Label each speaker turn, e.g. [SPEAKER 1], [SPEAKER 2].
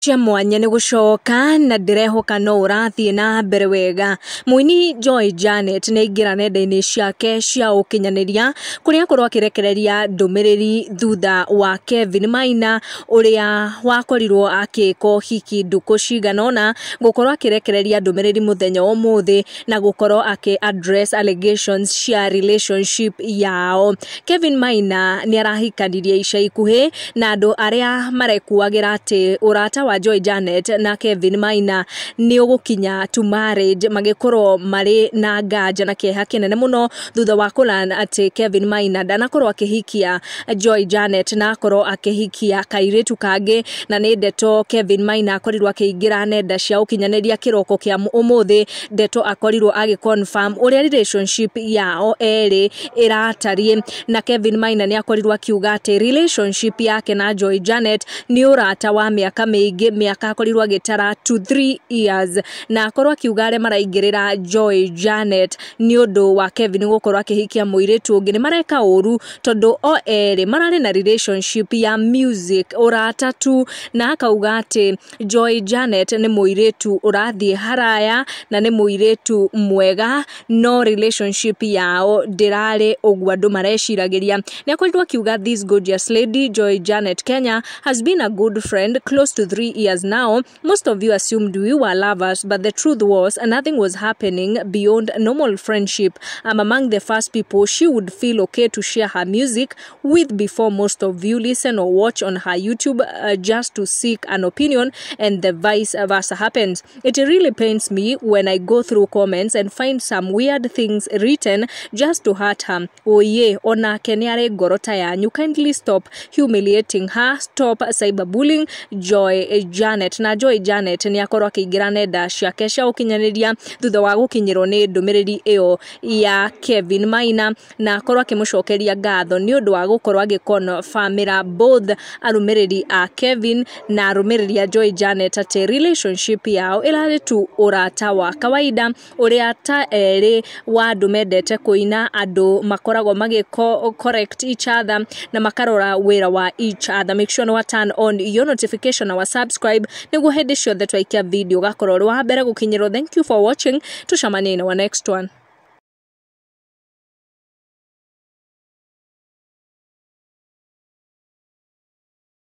[SPEAKER 1] Cia mwanya nĩ gũcoka na ndĩrehoka no ũrathiĩ na mbere wega. Mũini Joy Janet nĩ aingĩra nenda-inĩ ciake cia ũkinyanĩria kũrĩa akorwo akĩrekereria ndũmĩrĩri thutha wa Kevin Maina ũrĩa wakorirwo akĩka ũhiki ndukũ cigana ũna gũkorwo akĩrekereria ndũmĩrĩri mũthenya wa ũmũthĩ na gũkorwo akĩ address allegations cia relationship yao. Kevin Maina nĩ arahikanirie ica ikuhĩ na andũ arĩa marekuagĩra atĩ ũrata wa Joy Janet na Kevin Maina nĩ ũgũkinya to marriage, magĩkorwo marĩ na nganja na kĩeha kĩnene mũno thutha wa kũlearn atĩ Kevin Maina ndanakorwo akĩhikia Joy Janet na akorwo akĩhikia kairĩtu kangĩ. Na nĩ ndeto Kevin Maina akorirwo akĩingĩra nenda cia ũkinyanĩria kĩroko kĩa ũmũthĩ, ndeto akorirwo agĩ confirm ũrĩa relationship yao erĩ ĩratariĩ. Na Kevin Maina nĩ akorirwo akiuga atĩ relationship yake na Joy Janet nĩ ũrata wa mĩaka mĩingĩ, mĩaka akorirwo agĩtara to 3 years, na akorwo akiuga arĩa maraingĩrĩra Joy Janet nĩ ũndũ wa Kevin gũkorwo akĩhikia mũirĩtu ũngĩ nĩ mareka ũru, tondũ o erĩ mararĩ na relationship ya music, ũrata tu. Na akauga atĩ Joy Janet nĩ mũirĩtu ũrathiĩ haraya na nĩ mũirĩtu mwega, no relationship yao ndĩrarĩ ũguo andũ mareciragĩria. Nĩ akorirwo akiuga, "This gorgeous lady Joy Janet Kenya has been a good friend close to 3 years now. Most of you assumed we were lovers, but the truth was nothing was happening beyond normal friendship. I'm among the first people she would feel okay to share her music with before most of you listen or watch on her YouTube just to seek an opinion, and the vice versa happens. It really pains me when I go through comments and find some weird things written just to hurt her. Oye, onake nĩ arĩ ngoro ta yanyu. Kindly stop humiliating her. Stop cyberbullying Joy Janet." Na Joy Janet nĩ akorwo akĩingĩra nenda ciake cia ũkinyanĩria thutha wa gũkinyĩrwo nĩ ndũmĩrĩri ĩyo ya Kevin Maina, na akorwo akĩmũcokeria ngatho nĩ ũndũ wa gũkorwo agĩconfirmĩra both arũmĩrĩri a Kevin na arũmĩrĩri a Joy Janet atĩ relationship yao ĩrarĩ tu ũrata wa kawaida, ũrĩa ta erĩ wa andũ mendete kũina, andũ makoragwo magĩ correct each other na makarora wĩra wa each other. Make sure nĩ wa turn on your notification na wa subscribe nĩguo hĩndĩ ciothe twaikia video ũgakorwo ũrĩ wa mbere gũkinyĩrwo. Thank you for watching, tucemanie in our next one.